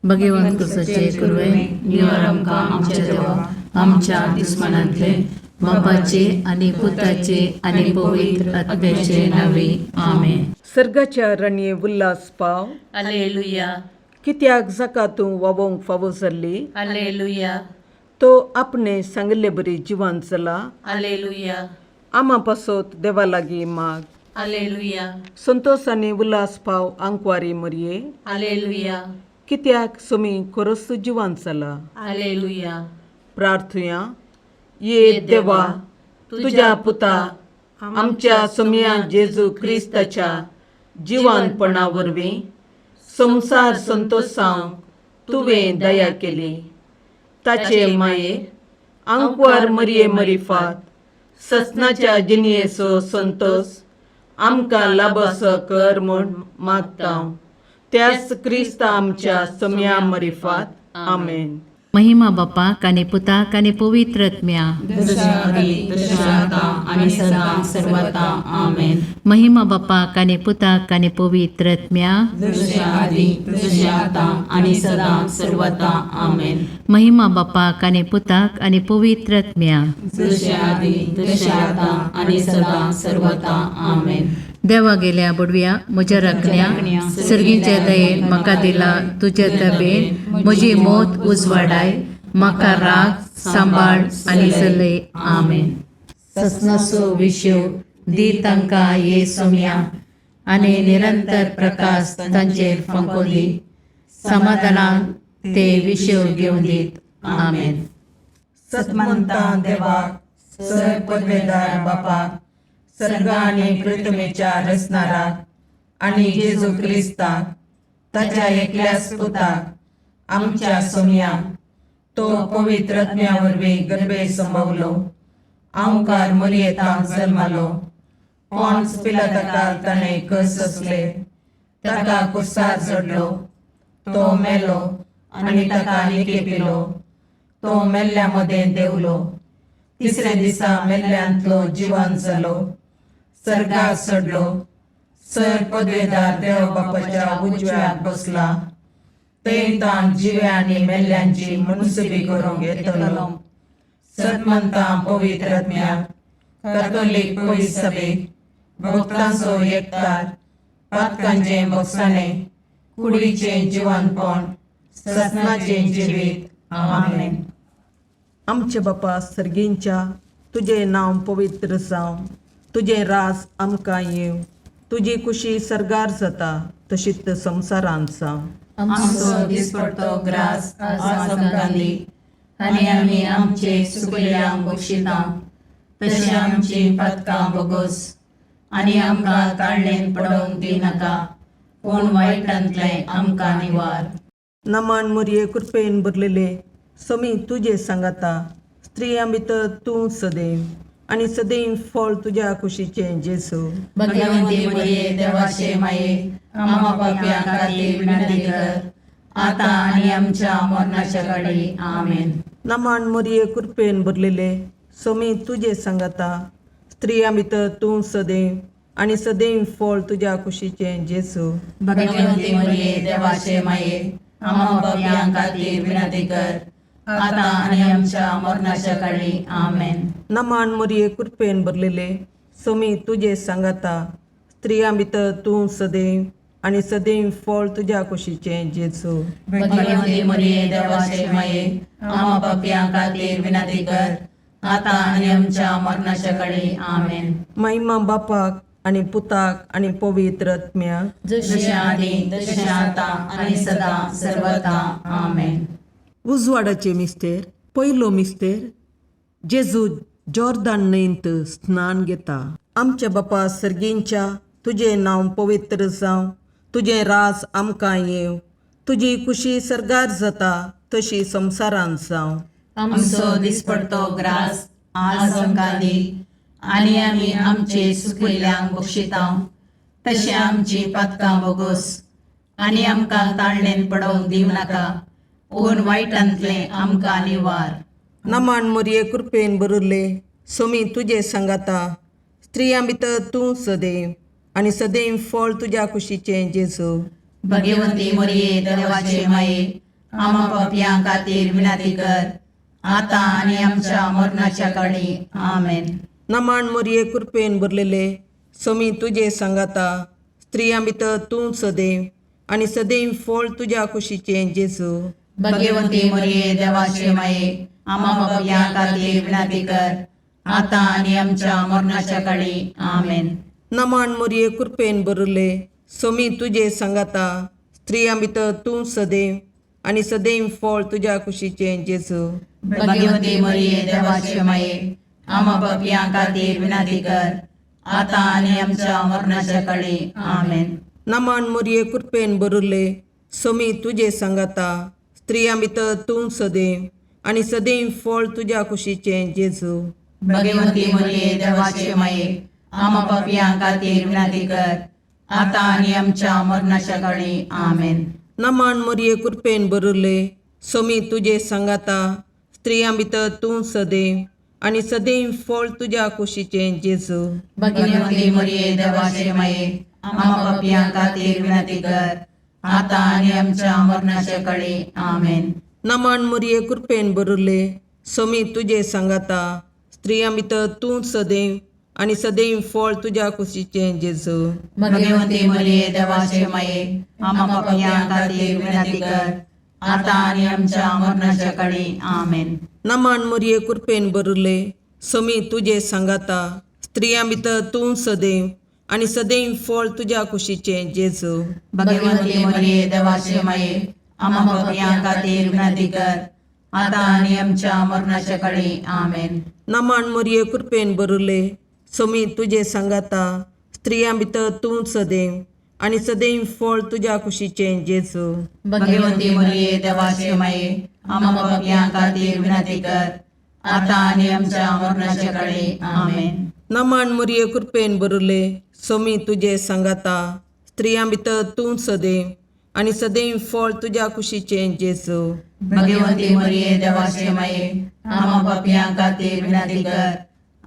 भगवंत कुसाचे कुरवे निवार आमकां आमच्या देवा आमच्या दुस्मानांतले बापाचे आनी पुताचे आनी पवित्र आत्म्याचे नावे आमेन. सर्गाच्या रणये उल्हास पाव. अलेलुया. कित्याक जाका तूं वावोंक फावो जाल्ली, अलेलुया. तो आपणे सांगिल्ले बरी जिवान जाला. अलेलुया. आमा पासत देवा लागीं माग. अलेलुया. संतोस आनी उल्हास पाव आंकवारी मरये. अलेलुया. कित्याक सोमी खरोच जिवान जाला. अलेलुया. प्रार्थुया. ये देवा, तुझ्या पुता आमच्या सोमया जेजू क्रिस्ताच्या जिवानपणा वरवीं संवसार संतोसांव तुवें दया केली. ताचे माये आंकवार मरये मरिफात ससनाच्या जिणयेचो संतोस आमकां लाबसो कर म्हूण मागता, त्याच क्रिस्ता आमच्या सोमया मरिफात. आमेन. महिमा बापाक आनी पुताक आनी पवित्र आत्म्या. जशा आदी तशें आतां आनी सदां सर्वता. आमेन. महिमा बापाक आनी पुताक आनी पवित्र आत्म्या. जशें आदी तशें आतां आनी सदां सर्वता. आमेन. महिमा बापाक आनी पुताक आनी पवित्र आत्म्या. जशें आदी तशें आतां आनी सदां सर्वता. आमेन. देवा गेल्या बुडव्या म्हज्या राखण्या, सर्गीच्या दयेन म्हाका दिला तुज्या तबेन म्हजी मोत उजवाडाय, म्हाका राग सांबाळ आनी चलय. आमेन. ससनासो विशव दी तांकां ये सोम्या आनी निरंतर प्रकाश तांचेर फांको दी, समाधानान ते विशव घेवन दीत. आमेन. सतमंता देवाक, सर पदवेदार बापाक, सर्ग आनी पृथ्वीच्या रचणाराक आनी जेजू क्रिस्ताक, ताच्या एकल्याच पुताक, आमच्या सोमयाक, तो पवित्र आत्म्या वरवीं गर्भे संभवलो, आंकार मरयेतांक जल्मालो, पॉन्स पिलाताकाल ताणें कस सोंसले, ताका कुर्सार चडलो, तो मेलो आनी ताका निकेपिलो, तो मेल्ल्या मदें देंवलो, तिसऱ्या दिसा मेल्ल्यांतलो जिवन जालो, सर्गार चडलो, सर पदवेदार देव बापाच्या उजव्याक बसला, थंय ताण जिव्या आनी मेल्ल्यांची मुनसुबी करूंक येतलो. सतमंता पवित्र आत्म्याक, कॅथोलीक पवित्र सभेक, भक्तांचो एकतार, पातकांचें भोगसाणें, कुडीचें जिवनपण, ससनाचें जिवीत. आमेन. आमचे बापा सर्गींच्या, तुजें नांव पवित्र जावं, तुजें राज आमकां येवं, तुजी कुशी सर्गार जाता तशीच संवसारांत जावं. आमचो दिसपडतो ग्रास आज आमकां दी आनी आमी आमचे सुकल्यांक बक्षिता तशी आमची पातकां बोगस आनी आमकां ताळणेन पडोवंक दिनाका, पूण वायटांतलें आमकां निवार. नमान मुरये, कृपेन भरलेले, समी तुजे सांगाता, स्त्रियां भितर तूं सदैव आनी सदैव फळ तुज्या कुशीचें जेजू. भगवंती मरिये, देवाचे माये, आम्हा पाप्यां खातीर विनंती कर, आतां आनी आमच्या मरणाच्या घडी. आमेन. नमान मुरये, कृपेन भरलेले, समी तुजे सांगाता, स्त्रियां भितर तूं सदैव आनी सदैव फळ तुज्या कुशीचें जेजू. भगवंती मरिये, देवाचे माये, आम्हा पाप्यां खातीर विनंती कर, आतां आनी आमच्या मरणाच्या घडी. आमेन. नमान मुरये, कृपेन भरलेले, समी तुजे सांगाता, स्त्रियां भितर तूं सदैव आनी सदैव फळ तुज्या कुशीचें जेजू. भगवंती मरिये, देवाचे माये, आम्हा पाप्यां खातीर विनंती कर, आतां आनी आमच्या मरणाच्या घडी. आमेन. महिमा बापाक आनी पुताक आनी पवित्र आत्म्याक. जशें आदी तशें आतां आनी सदां सर्वता. आमेन. उजवाडाचे मिस्तेर. पयलो मिस्तेर. जेजू जॉर्दान न्हंयंत स्नान घेता. आमच्या बापा सर्गींच्या, तुजें नांव पवित्र जावं, तुजें राज आमकां येवं, तुजी कुशी सर्गार जाता तशी संवसारांत जावं. आमचो दिसपडतो ग्रास आज आमकां दी आनी आमी आमचे सुकिल्ल्यांक बक्षिता तशें आमची पातकां बोगोस आनी आमकां ताळणेन पडोवंक दिवं नाका, पूण वायटांतलें आमकां निवार. नमान मोरये, कृपेन भरिल्ले, सोमी तुजे सांगाता, स्त्रियां भितर तूं सदैव आनी सदैव फळ तुज्या कुशीचें जेजू. भगवंती मोरये, देवाचे माये, आमा पापयां खातीर विनंती कर आतां आनी आमच्या मरणाच्या काळी. आमेन. नमाण मोरये, कृपेन भरलेले, समी तुजे सांगाता. स्त्रियां भितर तूं सदैव आनी सदैव फळ तुज्या कुशीचें जेजू. भगवती मोरये, देवाचे माये, आमा पापयां खातीर विनंती कर आतां आनी आमच्या मरणाच्या काळी. आमेन. नमाण मोरये, कृपेन भरले, समी तुजे सांगाता. स्त्रियां भितर तूं सदैव आनी सदैव फळ तुज्या कुशीचें जेजू. भगवती मोरये, देवाचे माये, आमा पापयां खातीर विनंती कर आतां आनी आमच्या मरणाच्या काळी. आमेन. नमाण मोरये, कृपेन भरले, समी तुजे सांगाता. स्त्रियां भितर तूं सदैव आनी सदैव फळ तुज्या कुशीचें जेजू. भगवती मोरये, देवाचे माये, आमा पापयां खातीर विनंती कर आतां आनी आमच्या मरणाच्या काळी. आमेन. नमाण मोरये, कृपेन भरले, समी तुजे सांगाता. स्त्रियां भितर तूं सदैव आनी सदैव फळ तुज्या कुशीचें जेजू. भगवती मोरये, देवाचे माये, आमा पापयां खातीर विनंती कर आतां आनी आमच्या मरणाच्या काळी. आमेन. नमाण मोरये, कृपेन भरले, समी तुजे सांगाता. स्त्रियां भितर तूं सदैव आनी सदैव फळ तुज्या कुशीचें जेजू. भगवती मोरये, देवाचे माये, आमा पापयां खातीर विनंती कर आतां आनी आमच्या मरणाच्या काळी. आमेन. नमाण मोरये, कृपेन भरले, समी तुजे सांगाता. स्त्रियां भितर तूं सदैव आनी सदैव फळ तुज्या कुशीचें जेजू. भगवती मोरये, देवाचे माये, आमा पापयां खातीर विनंती कर आतां आनी आमच्या मरणाच्या काळी. आमेन. नमाण मोरये, कृपेन भरले, समी तुजे सांगाता. स्त्रियां भितर तूं सदैव आनी सदैव फळ तुज्या कुशीचें जेजू. भगवती मोरये, देवाचे माये, आमा पापयां खातीर विनंती कर आतां आनी आमच्या मरणाच्या काळी. आमेन. नमाण मोरये, कृपेन भरले, समी तुजे सांगाता. स्त्रियां भितर तूं सदैव आनी सदैव फळ तुज्या कुशीचें जेजू. भगवती मोरये, देवाचे माये, आमा पापयां खातीर विनंती कर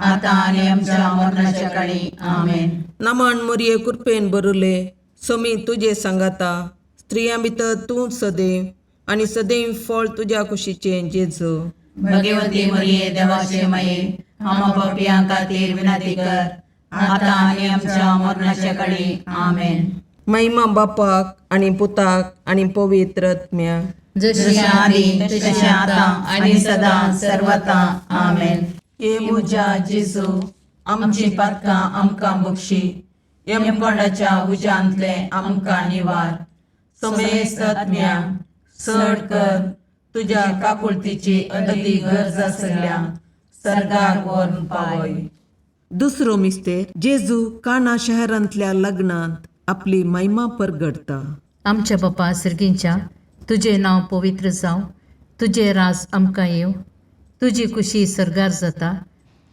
आतां आनी आमच्या मरणाच्या काळी. आमेन. नमाण मोरये, कृपेन भरले, समी तुजे सांगाता. स्त्रियां भितर तूं सदैव आनी सदैव फळ तुज्या कुशीचें जेजू. भगवती मोरये, देवाचे माये, आमा पापयां खातीर विनंती कर आतां आनी आमच्या मरणाच्या काळी. आमेन. महिमा बापाक आनी पुताक आनी पवित्र आत्म्याक. जशी जशें आदी तशें आतां आनी सदां सर्वता. आमेन. हे म्हज्या जेजू, आमची पातकां आमकां बक्षी, यमकोंडाच्या उज्यांतले आमकां निवार, समेस्त आत्म्यांक चड कर तुज्या काकुळतीची अदी गरज आसल्या सर्गाक व्हरून पावय. दुसरो मिस्तेर, जेजू काना शहरांतल्या लग्नांत आपली महिमा परगडता. आमच्या बापा सर्गींच्या, तुजें नांव पवित्र जावं, तुजें राज आमकां येवं, तुजी खुशी सर्गार जाता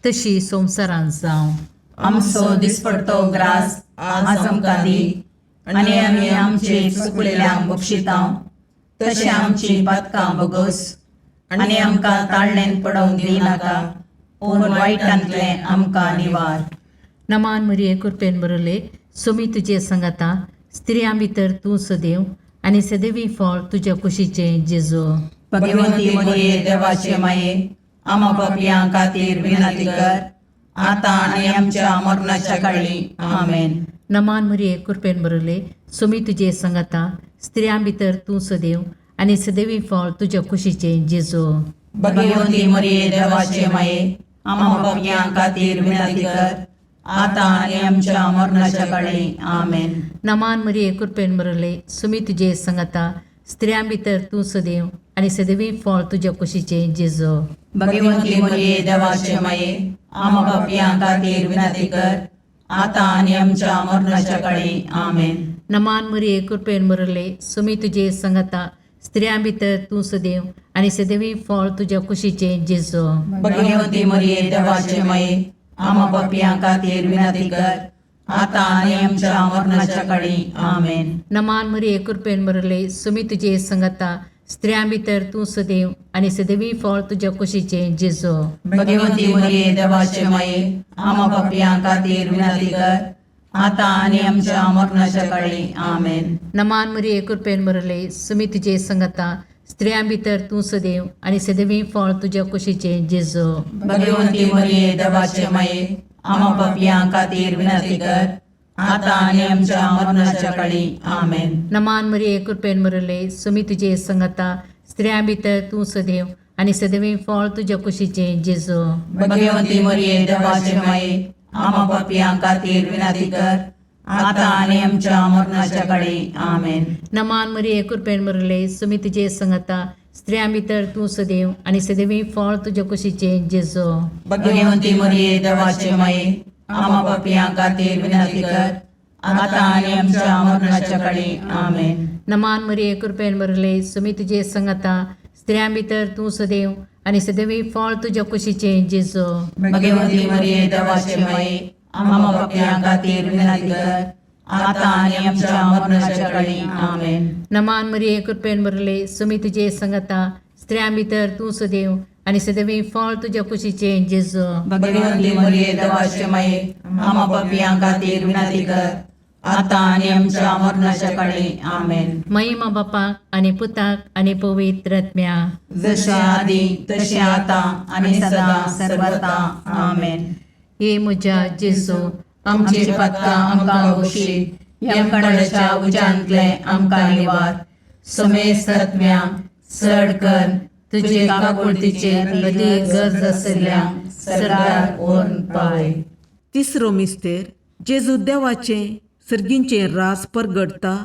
तशी संवसारांत जावं. आमचो दिसपडतो ग्रास आज आमकां दी आनी आमी आमचे चुकलेल्यांक बक्षितां तशें आमची पातकां बगोस आनी आमकां ताळणेन पडोवंक दिवनाका, पूण वायटांतलें आमकां निवार. नमान मरिये, कृपेन बरले, सोमी तुजे सांगाता. स्त्रियां भितर तूं सदैव आनी सदैवी फळ तुज्या कुशीचें जेजू. भगवंती मरिये, देवाचे माये, आमा पापयां खातीर विनंती कर आतां आनी आमच्या मरणाच्या काळी. आमेन. नमान मरिये, कृपेन बरले, सोमी तुजे सांगाता. स्त्रियां भितर तूं सदैव आनी सदैवी फळ तुज्या कुशीचें जेजू. भगवंती मरिये, देवाचे माये, आमा पापयां खातीर विनंती कर आतां आनी आमच्या मरणाच्या काळी. आमेन. नमान मरिये, कृपेन बरले, सुमी तुजे सांगाता. स्त्रियां भितर तूं सदैव आनी सदैवी फळ तुज्या कुशीचें जेजू. भगवंती मरिये, देवाचे माये, आमा पापयां खातीर विनंती कर आतां आनी आमच्या मरणाच्या काळी. आमेन. नमान मरिये, कृपेन बरले, सुमी तुजे सांगाता. स्त्रियां भितर तूं सदैव आनी सदैवी फळ तुज्या कुशीचें जेजू. भगवंती मरिये, देवाचे माये, आमा पापयां खातीर विनंती कर आतां आनी आमच्या मरणाच्या काळी. आमेन. नमान मरिये, कृपेन बरले, सुमी तुजे सांगाता. स्त्रियां भितर तूं सदैव आनी सदैवी फळ तुज्या कुशीचें जेजू. भगवंती मरिये, देवाचे माये, आमा पापयां खातीर विनंती कर आतां आनी आमच्या मरणाच्या काळी. आमेन. नमान मरिये, कृपेन बरले, सुमी तुजे सांगाता. स्त्रियां भितर तूं सदैव आनी सदैवी फळ तुज्या कुशीचें जेजू. भगवंती मरिये देवाचे माये, आमा पापयां खातीर विनंती कर, आतां आनी आमच्या मरणाच्या काळी. आमेन. नमान मरिये, कृपेन भरले, सुमी तुजे संगता, स्त्रियां भितर तूं सदैव आनी सदैवी फळ तुज्या कुशीचें जेजू. भगवंती मरिये देवाचे माये, आमा पापयां खातीर विनंती कर, आतां आनी आमच्या मरणाच्या काळी. आमेन. नमान मरिये, कृपेन भरले, सुमी तुजे संगता, स्त्रियां भितर तूं सदैव आनी सदैवी फळ तुज्या कुशीचें जेजू. भगवंती मरिये देवाचे माये, आमा पापयां खातीर विनंती कर, आतां आनी आमच्या मरणाच्या काळी. आमेन. नमान मरिये, कृपेन भरले, सुमी तुजे संगता, स्त्रियां भितर तूं सदैव आनी सदैवी फळ तुज्या कुशीचें जेजू. भगवंती मरिये देवाचे माये, आमा पापयां खातीर विनंती कर, आतां आनी आमच्या मरणाच्या काळी. आमेन. नमान मरिये, कृपेन भरले, सुमी तुजे संगता, स्त्रियां भितर तूं सदैव आनी सदैवी फळ तुज्या कुशीचें जेजू. भगवंती मरिये देवाचे माये, आमा पापयां खातीर विनंती कर, आतां आनी आमच्या मरणाच्या काळी. आमेन. महिमा बापाक आनी पुताक आनी पवित्र आत्म्या. जशे आदी तशें आतां आनी सदां सर्वता. आमेन. हे म्हज्या जेजू, आमची पातकां आमकां बक्षी, यमकणाच्या उज्यांतले आमकां निवार, समेस्त आत्म्या चड कर तुजे काकुळतीचेर अदीक गरज आशिल्ल्या सरकार व्हरून पावय. तिसरो मिस्तेर जेजू देवाचें सर्गींचें रास परगटता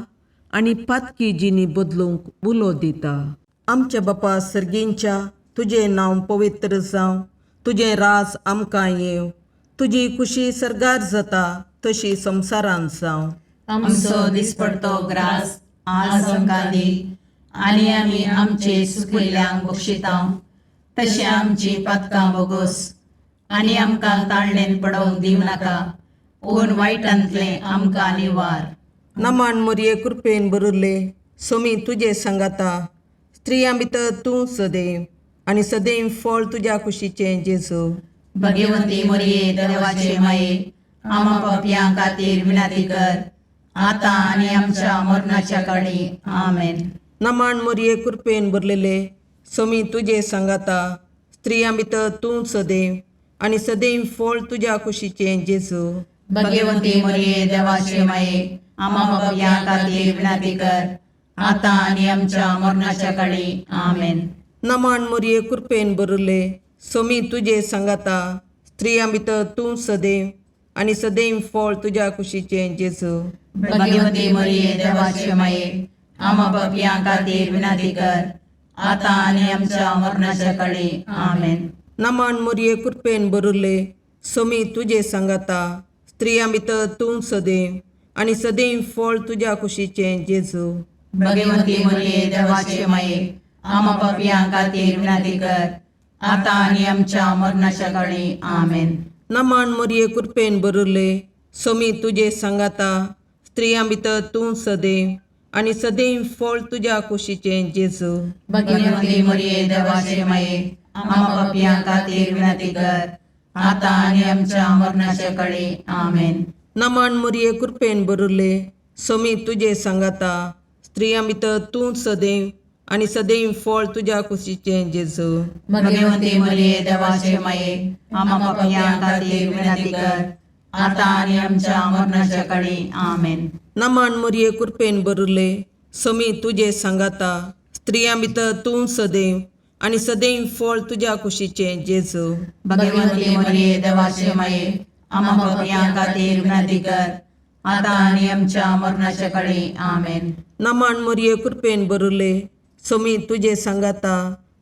आनी पातकी जिणी बदलूंक उलो दिता. आमच्या बापा सर्गींच्या, तुजें नांव पवित्र जावं, तुजें राज आमकां येवं, तुजी खुशी सर्गार जाता तशी संवसारांत जावं. आमचो दिसपडतो ग्रास आज आमकां दी, आनी आमी आमचे सुकिल्ल्यांक बक्षिता तशें आमची पातकां बोगोस, आनी आमकां ताळणेन पडोवंक दिवं नाका, पूण वायटांतलें आमकां निवार. नमान मरिये, कृपेन भरिल्ले, सोमी तुजे सांगाता, स्त्रियां भितर तूं सदैव आनी सदैव फळ तुज्या कुशीचें जेजू. भगवंती मरिये देवाचे माये, आमा पापयां खातीर विनंती कर, आतां आनी आमच्या मरणाच्या काळी. आमेन. नमान मरिये, कृपेन भरलेले, सोमी तुजे सांगाता, स्त्रियां भितर तूं सदैव आनी सदैव फळ तुज्या कुशीचें जेजू. भगवंती मरिये देवाचे माये, आमा पापयां खातीर विनंती कर, आतां आनी आमच्या मरणाच्या काळी. आमेन. नमान मरिये, कृपेन भरिल्ले, सोमी तुजे सांगाता, स्त्रियां भितर तूं सदैव आनी सदैव फळ तुज्या कुशीचें जेजू. भगवंती मरिये देवाचे माये, आमा पापयां खातीर विनंती कर, आतां आनी आमच्या मरणाच्या काळी. आमेन. नमान मरिये, कृपेन भरिल्ले, सोमी तुजे सांगाता, स्त्रियां भितर तूं सदैव आनी सदैव फळ तुज्या कुशीचें जेजू. भगवंती मरिये देवाचे माये, आमा पापयां खातीर विनंती कर, आतां आनी आमच्या मरणाच्या काळी. आमेन. नमान मरिये, कृपेन भरिल्ले, सोमी तुजे सांगाता, स्त्रियां भितर तूं सदैव आनी सदैव फळ तुज्या कुशीचें जेजू. भगवंती मरिये देवाचे माये, आमा पापयां खातीर विनंती कर, आतां आनी आमच्या मरणाच्या काळी. आमेन. नमान मरिये, कृपेन भरिल्ले, सोमी तुजे सांगाता, स्त्रियां भितर तूं सदैव आनी सदैव फळ तुज्या कुशीचें जेजू. भगवंती मरिये देवाचे माये, आमा पापयां खातीर विनंती कर, आतां आनी आमच्या मरणाच्या काळी. आमेन. नमान मरिये, कृपेन भरिल्ले, सोमी तुजे सांगाता, स्त्रियां भितर तूं सदैव आनी सदैव फळ तुज्या कुशीचें जेजू. भगवंती मरिये देवाचे माये, आमा पापयां खातीर विनंती कर, आतां आनी आमच्या मरणाच्या काळी. आमेन. नमान मरिये, कृपेन भरिल्ले, सोमी तुजे सांगाता,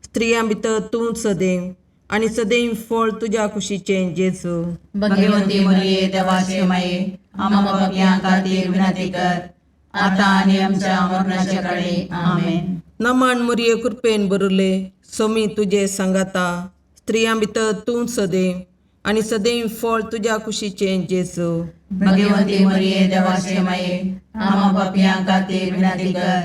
स्त्रियां भितर तूं सदैव आनी सदैव फळ तुज्या कुशीचें जेजू. भगवंती मरिये देवाचे माये, आमा पापयां खातीर विनंती कर, आतां आनी आमच्या मरणाच्या काळी. आमेन. नमान मरिये, कृपेन भरिल्ले, सोमी तुजे सांगाता, स्त्रियां भितर तूं सदैव आनी सदैव फळ तुज्या कुशीचें जेजू. भगवंती मरिये देवाचे माये, आमा पापयां खातीर विनंती कर,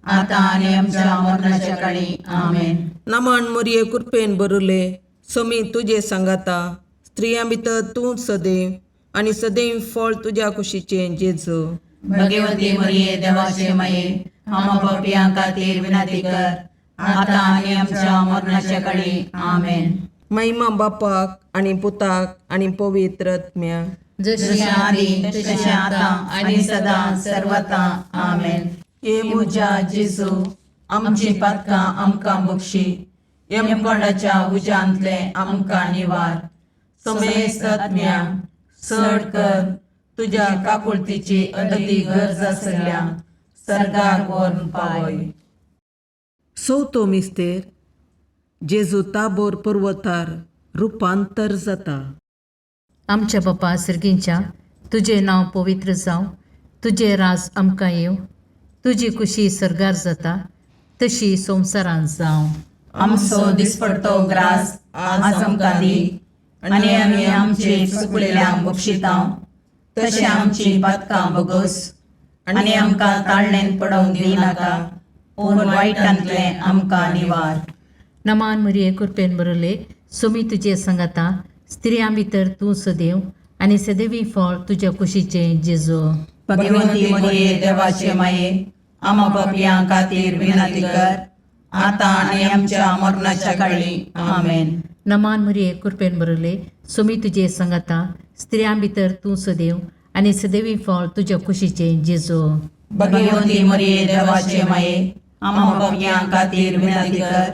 आतां आनी आमच्या मरणाच्या काळी. आमेन. नमान मरिये, कृपेन भरिल्ले, सोमी तुजे सांगाता, स्त्रियां भितर तूं सदैव आनी सदैव फळ तुज्या कुशीचें जेजू. भगवंती मरिये देवाचे माये, आमा पापयां खातीर विनंती कर, आतां आनी आमच्या मरणाच्या काळी. आमेन. महिमा बापाक आनी पुताक आनी पवित्र आत्म्याक. जशी जशें आदी तशें आतां आनी सदां सर्वता. आमेन. हे म्हज्या जेजू, आमची पातकां आमकां बक्षी, यमकोंडाच्या उज्यांतले आमकां निवार, समेस्त आत्म्या चड कर तुज्या काकुळतीची अदती गरज आसल्या सर्गाक व्हरून पावय. चवथो मिस्तेर जेजू ताबोर पर्वतार रुपांतर जाता. आमच्या बापा सर्गींच्या, तुजें नांव पवित्र जावं, तुजें राज आमकां येवं, तुजी खुशी सर्गार जाता तशी संवसारांत जावं. आमचो दिसपडतो ग्रास आज आमकां दी, आनी आमी आमचे चुकलेल्यांक बक्षितां तशें आमची पातकां बगस, आनी आमकां ताळणेन पडोवंक दिनाका, पूण वायटांतलें आमकां निवार. नमान मरिये, कृपेन बरले, सुमी तुजे संगता, स्त्रियां भितर तूं सदैव आनी सदैवी फळ तुज्या कुशीचें जेजू. भगवंती मरिये, देवाचे माये, आमा पापयां खातीर विनंती कर, आतां आनी आमच्या मरणाच्या काळी. आमेन. नमान मरिये, कृपेन बरले, सुमी तुजे संगता, स्त्रियां भितर तूं सदैव आनी सदैवी फळ तुज्या कुशीचें जेजू. भगवंती मरिये, देवाचे माये, आमा पापयां खातीर विनंती कर,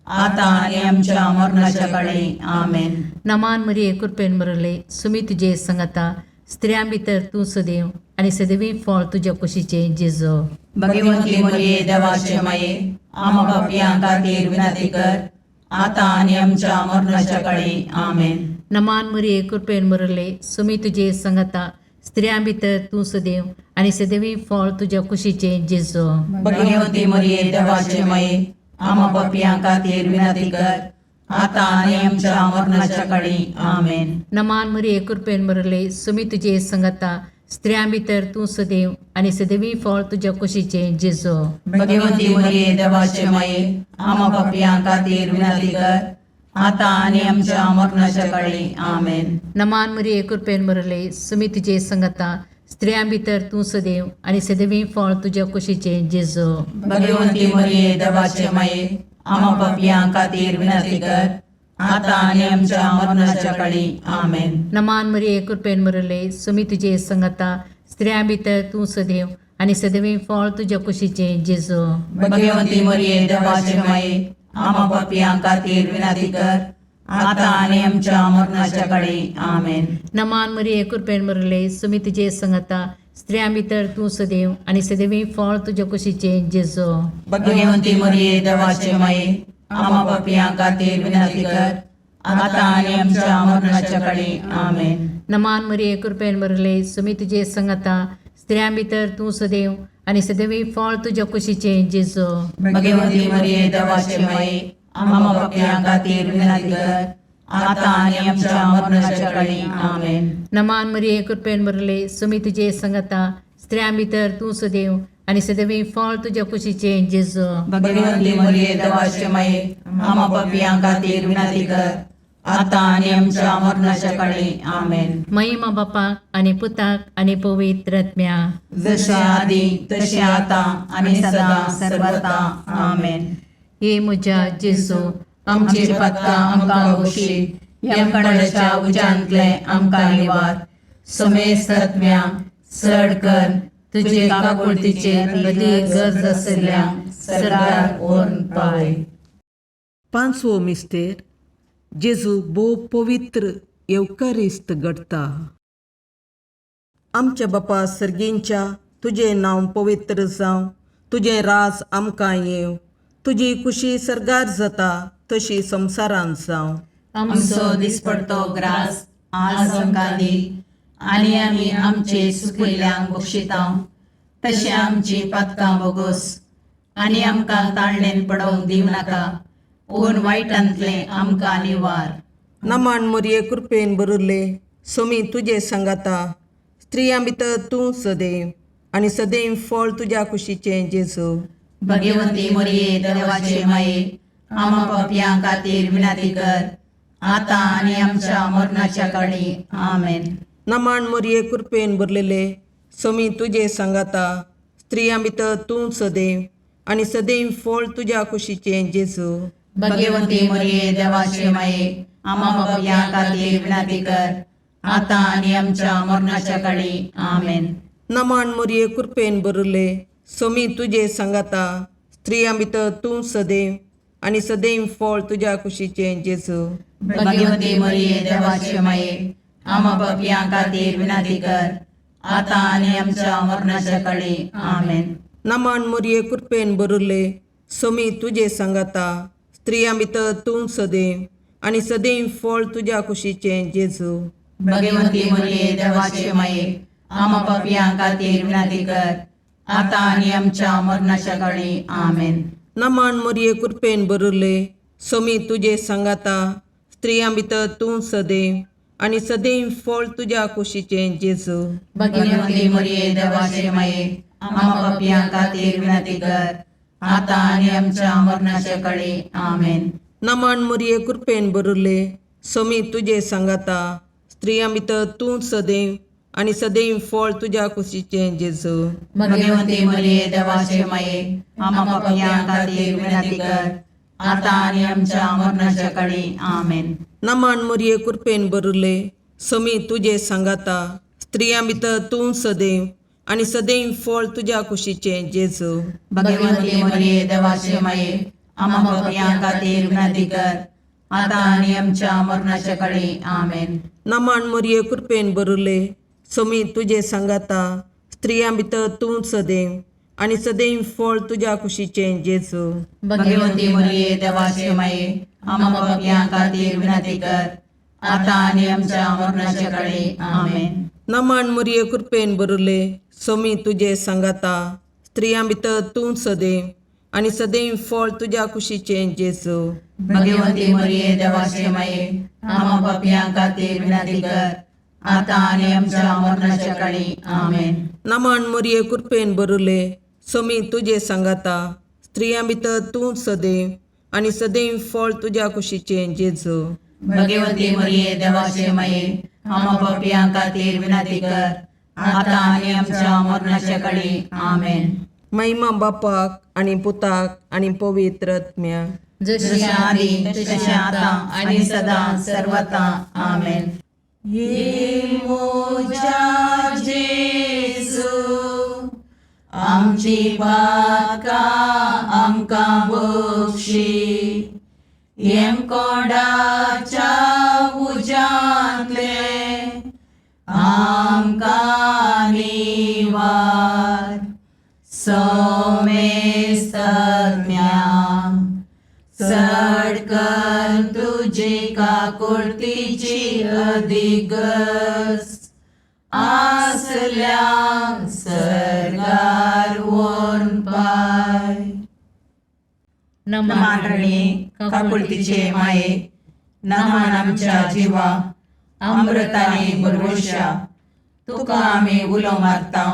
आतां आनी आमच्या मरणाच्या काळी. आमेन. नमान मरिये, कृपेन बरले, सुमी तुजे संगता, स्त्रियां भितर तूं सदैव आनी सदैवी फळ तुज्या कुशीचें जेजू. भगवंती मरिये, देवाचे माये, आमा पापयां खातीर विनंती कर, आतां आनी आमच्या मरणाच्या काळी. आमेन. नमान मरिये, कृपेन बरले, सुमी तुजे संगता, स्त्रियां भितर तूं सदैव आनी सदैवी फळ तुज्या कुशीचें जेजू. भगवंती मरिये, देवाचे माये, आमा पापयां खातीर विनंती कर, आतां आनी आमच्या मरणाच्या काळी. आमेन. नमान मरिये, कृपेन बरले, सुमी तुजे संगता, स्त्रियां भितर तूं सदैव आनी सदैवी फळ तुज्या कुशीचें जेजू. भगवंती मरिये, देवाचे माये, आमा पापयां खातीर विनंती कर, आतां आनी आमच्या मरणाच्या काळी. आमेन. नमान मरिये, कृपेन बरले, सुमी तुजे संगता, स्त्रियां भितर तूं सदैव आनी सदैवी फळ तुज्या कुशीचें जेजू. भगवंती मरिये, देवाचे माये, आमा पापयां खातीर विनंती कर, आतां आनी आमच्या मरणाच्या काळी. आमेन. नमान मरिये, कृपेन बरले, सुमी तुजे संगता, स्त्रियां भितर तूं सदैव आनी सदैवी फळ तुज्या कुशीचें जेजू. भगवंती मरिये, देवाचे माये, आमा पापयां खातीर विनंती कर, आतां आनी आमच्या मरणाच्या काळी. आमेन. नमान मरिये, कृपेन बरले, सुमी तुजे संगता, स्त्रियां भितर तूं सदैव आनी सदैवी फळ तुज्या कुशीचें जेजू. भगवंती मरिये, देवाचे माये, आमा पापयां खातीर विनंती कर, आतां आनी आमच्या मरणाच्या काळी. आमेन. नमान मरिये, कृपेन बरले, सुमी तुजे संगता, स्त्रियां भितर तूं सदैव आनी सदैवी फळ तुज्या कुशीचें जेजू. भगवंती मरिये, देवाचे माये, आमा पापयां खातीर विनंती कर, आतां आनी आमच्या मरणाच्या काळी. आमेन. नमान मरिये, कृपेन बरले, सुमी तुजे संगता, स्त्रियां भितर तूं सदैव आनी सदैवी फळ तुज्या कुशीचें जेजू. भगवंती मरिये, देवाचे माये, आमा पापयां खातीर विनंती कर, आतां आनी आमच्या मरणाच्या काळी. आमेन. महिमा बापाक आनी पुताक आनी पवित्र आत्म्याक. जशें आदी तशें आतां आनी सदां सर्वता. आमेन. हे म्हज्या जेजू, आमची पातकां आमकां बक्षी, यमकंडाच्या उज्यांतले आमकां निवार, समेस्त आत्म्या चड कर तुजे काकुळतीचे अदीक गरज आशिल्ल्या सरकार व्हरून पावय. पांचवो मिस्तेर जेजू भोव पवित्र येवकारिस्त घडटा. आमच्या बापा सर्गींच्या, तुजें नांव पवित्र जावं, तुजें राज आमकां येवं, तुजी खुशी सर्गार जाता तशी संवसारांत जावं. आमचो दिसपडतो ग्रास आज आमकां दी, आनी आमी आमचे सुकिल्ल्यांक बक्षितां तशें आमची पातकां बोगोस, आनी आमकां ताळणेन पडोवंक दिवं नाका, पूण वायटांतलें आमकां निवार. नमान मरिये, कृपेन भरिल्ले, सोमी तुजे सांगाता, स्त्रियां भितर तूं सदैव आनी सदैव फळ तुज्या कुशीचें जेजू. भगवंती मरिये, देवाचे माये, आमा पापयां खातीर विनंती कर, आतां आनी आमच्या मरणाच्या काळी. आमेन. नमान मरिये, कृपेन भरलेले, सोमी तुजे सांगाता, स्त्रियां भितर तूं सदैव आनी सदैव फळ तुज्या कुशीचें जेजू. भगवंती मोरये, देवाचे माये, आम्हा पापयां खातीर विनंती कर, आता आनी आमच्या मरणाच्या काळी. आमेन. नमान मोरये, कृपेन भरुल्ले, सोमी तुजे सांगाता, स्त्रियां भितर तूं सदैव आनी सदैव फळ तुज्या कुशीचें जेजू. भगवती मोरये, देवाचे माये, आम्हा पापयां खातीर विनंती कर, आता आनी आमच्या मरणाच्या काळी. आमेन. नमान मोरये, कृपेन भरुल्ले, सोमी तुजे सांगाता, स्त्रियां भितर तूं सदैव आनी सदैव फळ तुज्या कुशीचें जेजू. भगवती मोरये, देवाचे माये, आम्हा पापयां खातीर विनंती कर, आता आनी आमच्या मरणाच्या काळी. आमेन. नमान मोरये, कृपेन भरुल्ले, सोमी तुजे सांगाता, स्त्रियां भितर तूं सदैव आनी सदैव फळ तुज्या कुशीचें जेजू. भगवती मोरये, देवाचे माये, आम्हा पापयां खातीर विनंती कर, आता आनी आमच्या मरणाच्या काळी. आमेन. नमान मोरये, कृपेन भरुल्ले, सोमी तुजे सांगाता, स्त्रियां भितर तूं सदैव आनी सदैव फळ तुज्या कुशीचें जेजू. भगवती मोरये, देवाचे माये, आम्हा पापयां खातीर विनंती कर, आता आनी आमच्या मरणाच्या काळी. आमेन. नमान मोरये, कृपेन भरुल्ले, सोमी तुजे सांगाता, स्त्रियां भितर तूं सदैव आनी सदैव फळ तुज्या कुशीचें जेजू. भगवती मोरये, देवाचे माये, आम्हा पापयां खातीर विनंती कर, आता आनी आमच्या मरणाच्या काळी. आमेन. नमान मोरये, कृपेन भरुल्ले, सोमी तुजे सांगाता, स्त्रियां भितर तूं सदैव आनी सदैव फळ तुज्या कुशीचें जेजू. भगवती मोरये, देवाचे माये, आम्हा पापयां खातीर विनंती कर, आता आनी आमच्या मरणाच्या काळी. आमेन. नमान मोरये, कृपेन भरुल्ले, सोमी तुजे सांगाता, स्त्रियां भितर तूं सदैव आनी सदैव फळ तुज्या कुशीचें जेजू. भगवती मोरये, देवाचे माये, आम्हा पापयां खातीर विनंती कर, आता आनी आमच्या मरणाच्या काळी. आमेन. नमान मोरये, कृपेन भरुल्ले, सोमी तुजे सांगाता, स्त्रियां भितर तूं सदैव आनी सदैव फळ तुज्या कुशीचें जेजू. भगवती मोरये, देवाचे माये, आम्हा पापयां खातीर विनंती कर, आता आनी आमच्या मरणाच्या काळी. आमेन. महिमा बापाक आनी पुताक आनी पवित्र आत्म्याक. जशी जशें आदी तशें आतां आनी सदां सर्वता. आमेन. ये मोजा जेजू, आमची पातकां आमकां बक्षी, येमकोंडाच्या उज्यांतले आमकां निवार, सोमेस्तज्ञा चड कर तुजी काकुळतीची अधिगस आसल्या सर्गार वोन पाय. नमान रणी काकुळतीचे माये, नमान आमच्या जिवा अमृताने बरवशा, तुका आमी उलो मारता.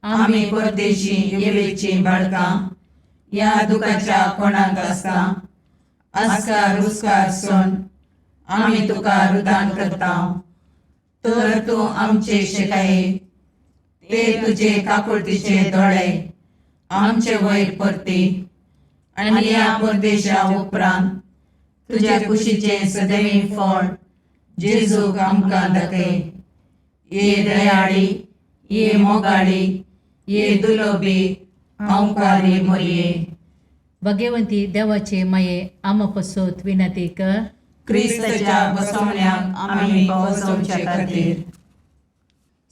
आमी परदेशी येवेची बाळकां ह्या दुखाच्या कोणाक आसता आस्कार उस्कार सोन आमी तुका रुदान करता, तर तूं आमचे शिकाये ते तुजे काकुळतीचे दोळे आमचे वयर परती आनी ह्या परदेशा उपरांत तुज्या कुशीचें सदैव फळ जेजूक आमकां दाखय. ये दयाळी, ये मोगाळी, ये दुलोबी ओंकारी मोरये, भगवंती देवाचे माये, आम्हा पसोत विनंती कर. क्रिस्ताच्या बसवण्याक आमी पावसवचे खातीर.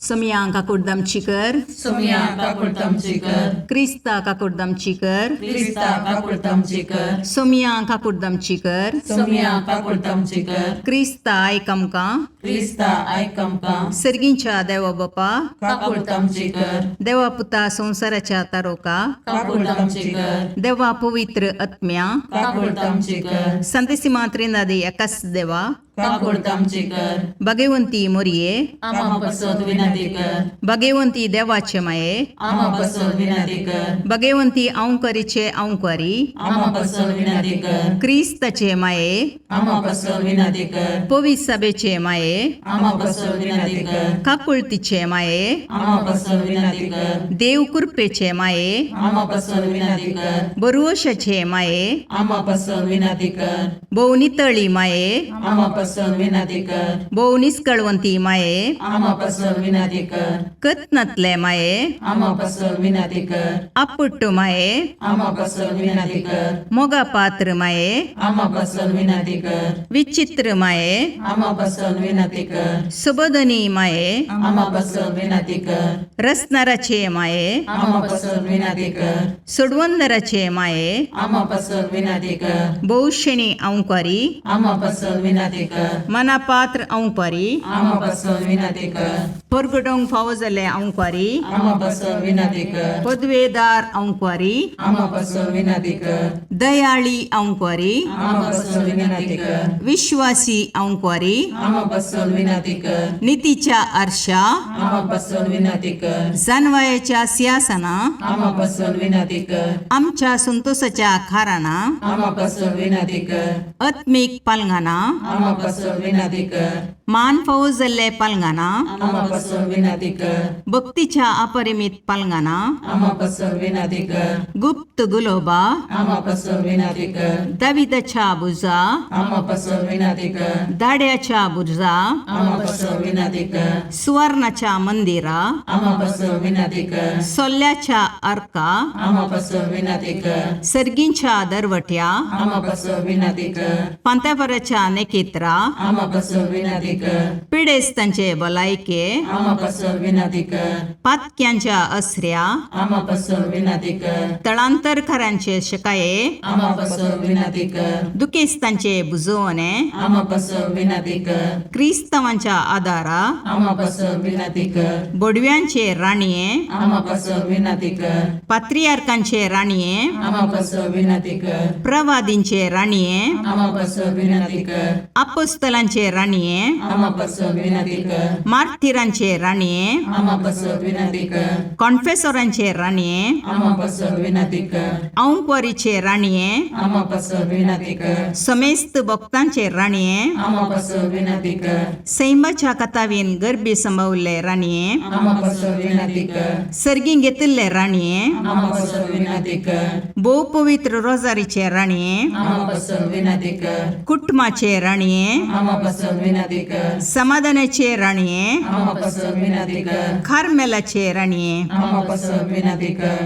सोमया काकुडदामची कर. सोमया काकुळतामची कर. क्रिस्ता काकुडदामची कर. क्रिस्ता काकुळतामची कर. सोमया काकुडदामची कर. सोमया काकुळतामची कर. क्रिस्ता आयक आमकां. क्रिस्ता आयक आमकां. सर्गींच्या देवा बापा, काकुळतामची कर. देवा पुता संवसाराच्या तारोका, काकुळतामची कर. देवा पवित्र आत्म्या, काकुळतामची कर. संतेसी मात्रेंदादी एकाच देवा, काकुळट आमची कर. भगवंती मोरये, आमा पसत विनंती कर. भगवंती देवाचे माये, आमा पसत विनंती कर. भगवंती अंकरीचे अंकरी, आमा पसत विनंती कर. क्रिस्ताचे माये, आमा पसत विनंती कर. पवित्र सभेचे माये, आमा पसत विनंती कर. काकुळतीचे माये, आमा पसत विनंती कर. देव कृपेचे माये, आमा पसत विनंती कर. बरुवशाचे माये, आमा पसत विनंती कर. भोव नितळी माये, आमा पसत विनंती कर. भोव निस्कळवंती माये, आमा पसत विनंती कर. कत्नातले माये, आमा पसत विनंती कर. आपुट्टू माये, आमा पसत विनंती कर. मोगा पात्र माये, आमा पसत विनंती कर. विचित्र माये, आमा पसत विनंती कर. सुबोधनी माये, आमा पसत विनंती कर. रसनाराचे माये, आमा पसत विनंती कर. सोडवंदराचे माये, आमा पसत विनंती कर. भोवशेणी अंकारी, आमा पसत विनंती कर. मनापात्र अंकारी, आमा पसत विनंती कर. परगटोंक फावो जाल्ले अंकारी, आमा पसत विनंती कर. पदवेदार अंकारी, आमा पसत विनंती कर. दयाळी अंकारी, आमा पसत विनंती कर. विश्वासी अंकारी, आमा पसत विनंती कर. नितीच्या आरशा, आमा पसत विनंती कर. जानवायाच्या सिंहासना, आमा पसत विनंती कर. आमच्या संतोषाच्या खाराना, आमा पसत विनंती कर. आत्मीक पालंगाना, आमा पसत विनंती कर. मान फावो जाल्ले पालंगाना, आमा पसत विनंती कर. भक्तीच्या अपरिमित पालंगाना, आमा पसत विनंती कर. गुप्त गुलोबा, आमा पसत विनंती कर. दाविदाच्या बुजा, आमा पसत विनंती कर. दाड्याच्या बुजा, आमा पसत विनंती कर. सुवर्णाच्या मंदिरा, आमा पसत विनंती कर. सोल्ल्याच्या अर्का, आमा पसत विनंती कर. सर्गींच्या दरवट्या, आमा पसत विनंती कर. पांत्यापराच्या नेकेत्रा, आमा पसत विनंती कर. पिडेस्तांचे भलायके, आमा पसत विनंती कर. पातक्यांच्या असऱ्या, आमा पसत विनंती कर. तळांतरकारांचे शकाये, आमा पसत विनंती कर. दुखेस्तांचे बुजवणे, आमा पसत विनंती कर. क्रिस्तांवांच्या आदारा, आमा पसत विनंती कर. बोडव्यांचे राणये, आमा पसत विनंती कर. पात्रियार्कांचे राणये, आमा पसत विनंती कर. प्रवादींचे राणये, आमा पसत विनंती कर. अपोस्तलांचे राणये, आमा पसत विनंती कर. मार्थिरांचे राणये, आमा पसत विनंती कर. कॉन्फेसोरांचे राणये, आमा पसत विनंती कर. औंकवारीचे राणये, आमा पसत विनंती कर. समेस्त भक्तांचे राणये, आमा पसत विनंती कर. सैमाच्या कथावीन गर्भी संभवल्ले राणये, आमा पसत विनंती कर. सर्गीं घेतिल्ले राणये, आमा पसत विनंती कर. भोव पवित्र रोजारीचे राणये, आमा पसत विनंती कर. कुटुंबाचे राणये, आमा पसत विनंती कर. समाधानाचे राणये, आमा पसत विनंती कर. कार्मेलाचे राणये, आमा पसत विनंती कर.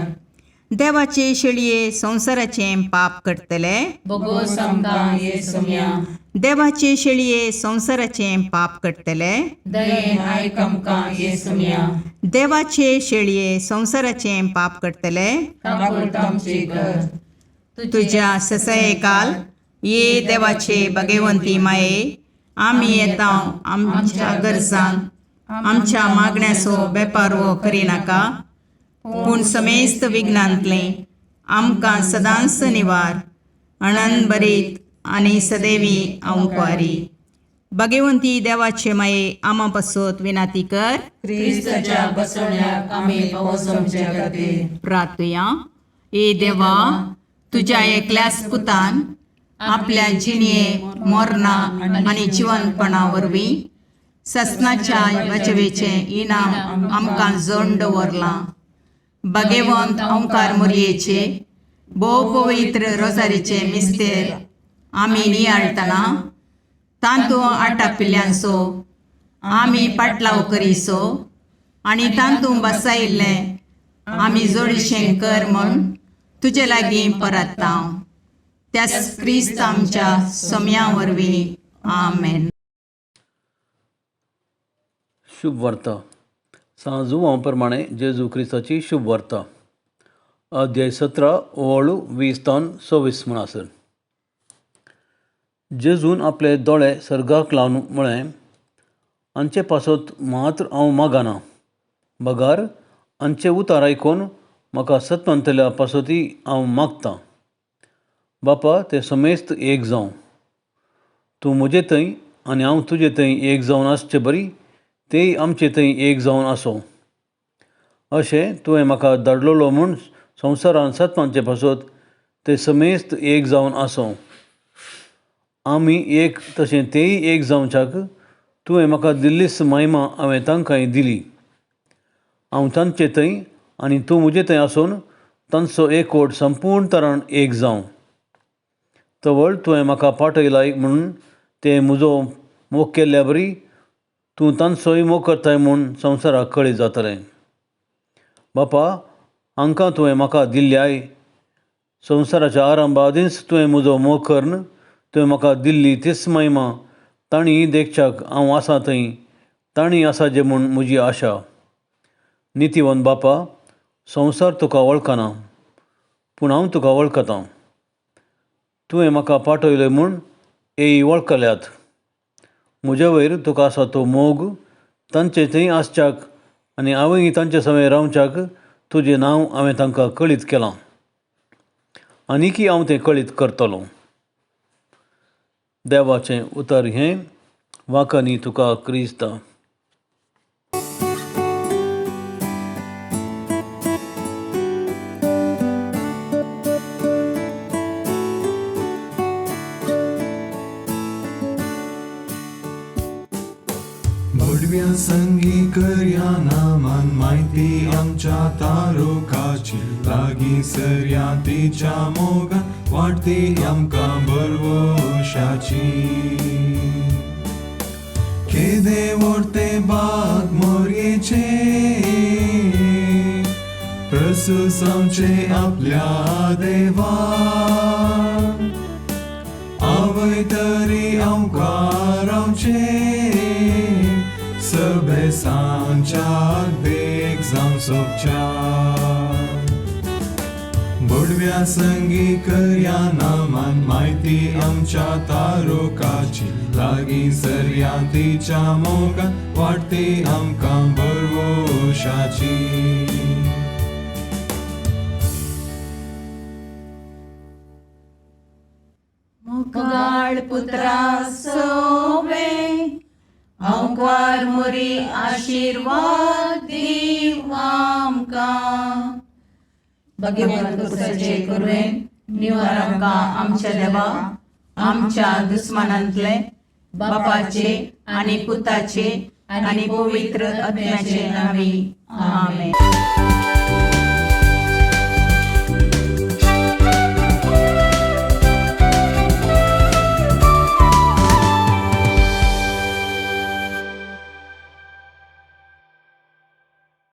देवाचे शेळये संवसाराचें पाप करतले, बोगोस आमकां ये सोम्या. देवाचे शेळये संवसाराचें पाप करतले, दयेन आयक आमकां ये सोम्या. देवाचे शेळये संवसाराचें पाप करतले, काकुळट आमची कर. तुज्या ससयकाल ये देवाचे भगवंती माये, आमी येता आमच्या गरजांक आमच्या मागण्याचो बेपारवो करिनाका, पूण समेस्त विघ्नांतलें आमकां सदांच निवार अणन बरीत आनी सदैवी अंकवारी. भगवंती देवाचे माये, आमा पासत विनाती कर. क्रिस्ताच्या बसवण्याक आमी पावस आमच्या खातीर. प्रार्थुया. ए देवा, तुज्या एकल्याच पुतान आपल्या जिणये मोरना आनी जिवनपणा वरवीं ससनाच्या वाचवेचें इनाम आमकां जोड दवरलां. भगवंत ओंकार मोरयेचे भोव पवित्र रोजारीचे मिस्तेर आमी नियाळटना तांतू आटापिल्ल्यांचो आमी पाटलाव करीसो आनी तांतू बसायिल्लें आमी जोडीशें कर म्हूण तुजे लागीं परत्ता, त्याच क्रिस्त आमच्या सोम्या वरवीं. आमेन. शुभ वार्ता सांत जुवांव प्रमाणे जेजू क्रिस्ताची शुभ वार्ता, अध्याय 17 ओळ 20 तावन 26 म्हूण आसत. जेजून आपले दोळे सर्गाक लावन म्हळें, हांचे पासत मात्र हांव मागना, बगार हांचें उतार आयकून म्हाका सतमंतल्या पासतूय हांव मागतां. बापा, ते समेस्त एक जावं, तूं म्हजे थंय आनी हांव तुजे थंय एक जावन आसचे बरी तेय आमचे थंय एक जावन आसूं. अशें तुवें म्हाका धाडलेलो म्हूण संवसारान सतमानचे पासत ते समेस्त एक जावन आसूं. आमी एक तशें तेय एक जावच्याक तुवें म्हाका दिल्लीच महिमा हांवें तांकांय दिली. हांव तांचे थंय आनी तूं म्हजे थंय आसून तांचो एकवट संपूर्ण तरान एक जावं. तवळ तुवें म्हाका पाठयलाय म्हणून ते म्हजो मोग केल्ल्या बरी तूं तांचोय मोग करताय म्हूण संवसाराक कळीत जातलें. बापा, हांकां तुवें म्हाका दिल्ल्याय संवसाराच्या आरंभा आदींच तुवें म्हजो मोग करून तुवें म्हाका दिल्ली तीच महिमा तांणी देखच्याक हांव आसा थंय तांणी आसा जे म्हूण म्हजी आशा. नितीवन बापा, संवसार तुका वळखना पूण हांव तुका वळखतां. तुवें म्हाका पाठयलें म्हूण हेय वळखल्यात. म्हजे वयर तुका आसा तो मोग तांचे थंय आसच्याक आनी हांवूय तांचे सवें रावच्याक तुजें नांव हांवें तांकां कळीत केलां आनीकय हांव तें कळीत करतलो. देवाचें उतर हें वाकांनी तुका क्रिस्ता. भडव्या संगी करया नामान म्हायती आमच्या तारुकाची लागीं सरया तिच्या मोगान वाडटी आमकां बरवशाची. केदे व्हडते बाग मोरयेचे प्रसूस आमचे आपल्या देवा आवय तरी आमकां रावचें सभेसांच्याक देख जावं सोबच्या. भडव्या संगी करया नामान म्हायती आमच्या तारुकाची लागीं सरया तिच्या मोगान वाडटी आमकां बरवशाची. मोगाळ पुत्रा सोवे अंकार मोरी आशिर्वाद दीव आमकां. भगवंत कुसाचे कुरवेन निवार आमकां आमच्या देवा आमच्या दुस्मानांतले बापाचे आनी पुताचे आनी पवित्र आत्म्याचे नांवी. आमेन.